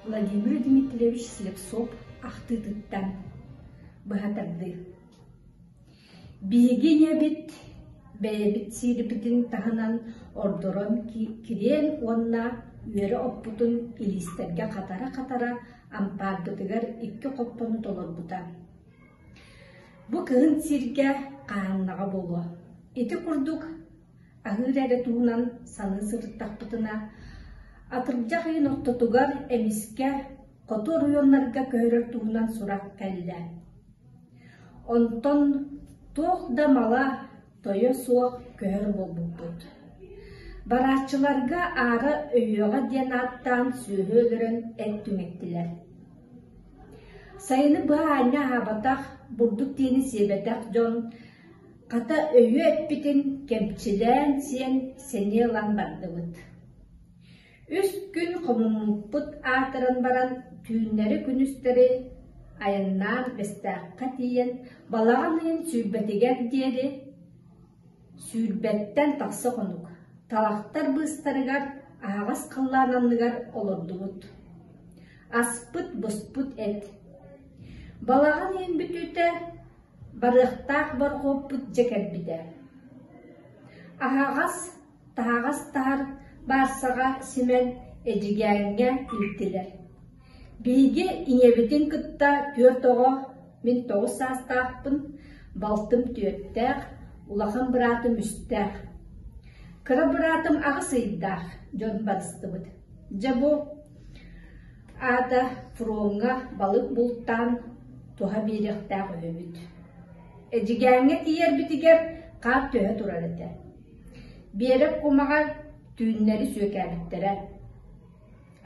Владимир Дмитриевич Слепцов ахтыытыттан быһа тардыы. Биһиги ийэбит бэйэбит сиирбитин таһынан ордорон кириэн уонна үөрэ оппутун илиистэргэ хатара-хатара ампаарбытыгар икки хоппону толорбута. Бу кыһын сиргэ хаһаннаҕа буолуо. Ити курдук аһыыр эрэ туһунан саныы сырыттахпытына, атырдьах ыйын ортотугар эмискэ хоту оройуоннарга көһөрөр туһунан сурах кэллэ. Онтон туох да мала, тойо суох көһөр буолбуппут. Барааччыларга аара өйүөҕэ диэн ааттаан сүөһү өлөрөн эт түҥэттилэр. Сайыны быһа аанньа аһаабатах, бурдук диэни сиэбэтэх дьон хата өйүө эппитин кэмчилээн сиэн сэниэ ылан бардыбыт. Үс күн хомуммуппут аатыран баран түүннэри-күнүстэри айаннаан Бэстээххэ тиийэн балаҕан ыйын сүүрбэтигэр диэри сүүрбэттэн тахса хонук талахтар быыстарыгар аһаҕас халлаан анныгар олордубут. Аспыт буспут эт. Балаҕан ыйын бүтүүтэ барыахтаах борхуоппут дьэ кэлбитэ. Аһаҕас таһаҕас таһар баарсаҕа симэн Эдьигээҥҥэ илтилэр. Биһиги ийэбитин кытта түөрт оҕо, мин тоҕус саастаахпын, балтым түөртээх, улахан быраатым үстээх. Кыра быраатым аҕыс ыйдаах дьон барыстыбыт. Дьэ бу аата фроҥҥа балык бултаан туһа биэриэхтээх үһүбүт. Эдьигээҥҥэ тиийэрбитигэр хаар түһэ турар этэ. Биэрэк кумаҕар түүннэри сүөкээбиттэрэ.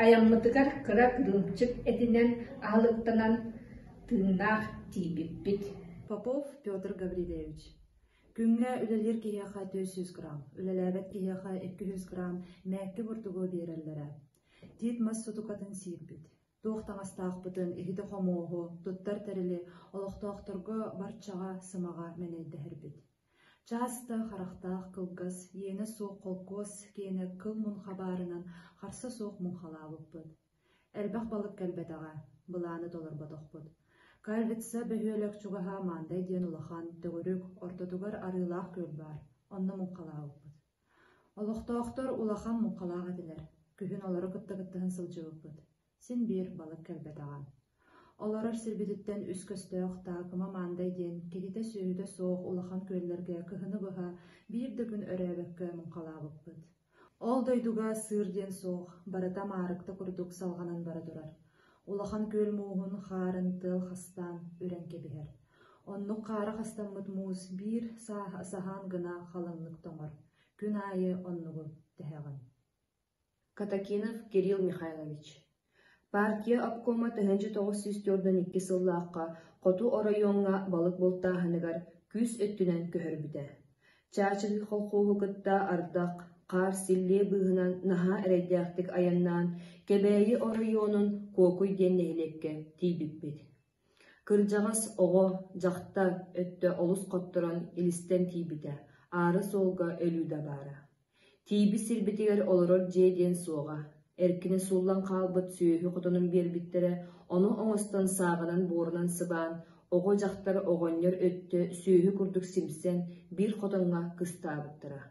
Айаммытыгар кыра кырыымчык этинэн аһылыктанан тыыннаах тиийбиппит. Попов Петр Гаврильевич Күҥҥэ үлэлиир киһиэхэ 400 грамм, үлэлээбэт киһиэхэ 200 грамм мээкки бурдугу биэрэллэрэ. Тиит мас сутукатын сиирбит. Туох таҥастаахпытын, иһити-хомуоһу, туттар тэрили олохтоохторго барчаҕа, сымаҕа мэнэйдэһэрбит. Чаас да харахтаах кылгас, иэнэ суох холкуос киэнэ кыл муҥха баарынан харса суох муҥхалаабыппыт. Элбэх балык кэлбэтэҕэ, былааны толорботохпут. Кальвица бөһүөлэк чугаһа Маандай диэн улахан, төгүрүк, ортотугар арыылаах күөл баар, онно муҥхалаабыппыт. Олохтоохтор улахан муҥхалаах этилэр, күһүн олору кытта кыттыһан сылдьыбыппыт. Син биир балык кэлбэтэҕэ. Олорор сирбититтэн үс көстөөх Таакыма Маандай диэн киһитэ-сүөһүтэ суох улахан күөллэргэ кыһыны быһа биир да күн өрөөбөккө муҥхалаабыппыт. Ол дойдуга сыыр диэн суох, барыта маарыкта курдук салҕанан бара турар. Улахан күөл мууһун хаарын тыал хастаан үрэн кэбиһэр. Оннук хаара хастаммыт муус биир саһаан гына халыҥнык тоҥор. Күн аайы оннугу тэһэҕин. Катакинов Кирилл Михайлович Партия обкома 1942 сыллаахха хоту оройуоҥҥа балык бултааһыныгар күүс өттүнэн көһөрбүтэ. Чаачыгы колхуоһу кытта ардах, хаар силлиэ быыһынан наһаа эрэйдээхтик айаннаан Кэбээйи оройуонун Куокуй диэн нэһилиэккэ тиийбиппит. Кырдьаҕас оҕо, дьахтар өттө олус хотторон илистэн тиийбитэ, аара суолга өлүү да баара. Тиийбит сирбитигэр олорор дьиэ диэн суоҕа, эркинэ сууллан хаалбыт сүөһү хотонун биэрбиттэрэ, ону оҥостон сааҕынан буорунан сыбаан, оҕо-дьахтар оҕонньор өттө сүөһү курдук симсэн биир хотоҥҥо кыстаабыттара.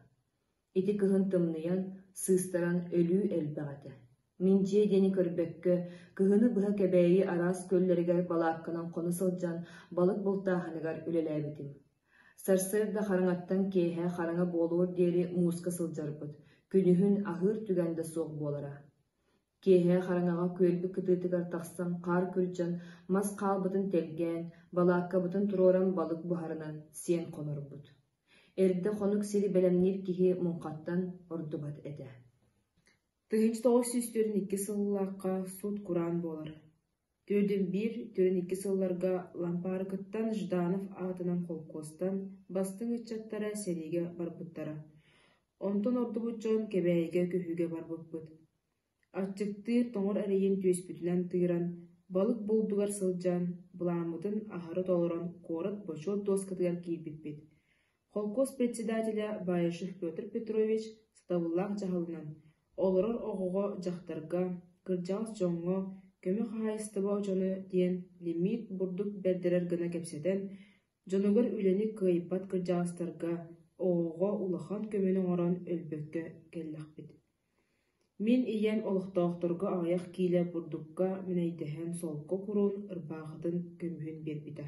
Ити кыһын тымныйан, сыыстаран өлүү элбэх этэ. Мин дьиэ диэни көрбөккө, кыһыны быһа Кэбээйи араас күөллэригэр балаакканан хоно сылдьан балык бултааһыныгар үлэлээбитим. Сарсыарда хараҥаттан киэһэ хараҥа буолуор диэри мууска сылдьарбыт, күнүһүн аһыыр түгэн да суох буолара. Киэһэ хараҥаҕа күөлбүт кытыытыгар тахсан хаар күрдьэн, мас хаалбытын тэлгээн, балааккабытын туруоран балык буһарынан сиэн хонорбут. Эрдэ хонук сири бэлэмниир киһи муҥхаттан ордубат этэ. 1942 сыллаахха сут-кураан буолар. Түөрдүн биир, түөрүн икки сылларга Лампаарыкыттан Жданов аатынан холкуостан бастыҥ ыччаттара сэриигэ барбыттара. Онтон ордубут дьон Кэбээйигэ көһүүгэ барбыппыт. Аччыктыыр, тоҥор эрэйин түөспүтүнэн тыыран, балык булдугар сылдьан, былааммытын аһары толорон куорат Бочуот дуоскатыгар киирбиппит. Холкуос председателэ Баишев Петр Петрович сатабыллаах дьаһалынан, олорор оҕоҕо, дьахтарга, кырдьаҕас дьоҥҥо. көмө хаһаайыстыба дьоно диэн лимиит бурдук бэрдэрэр гына кэпсэтэн, дьонугар үлэни кыайбат кырдьаҕастарга, оҕоҕо улахан көмөнү оҥорон өлбөккө кэллэхпит. Мин ийэм олохтоохторго аҕыйах киилэ бурдукка мэнэйдэһэн солко курун, ырбаахытын, көмүһүн биэрбитэ.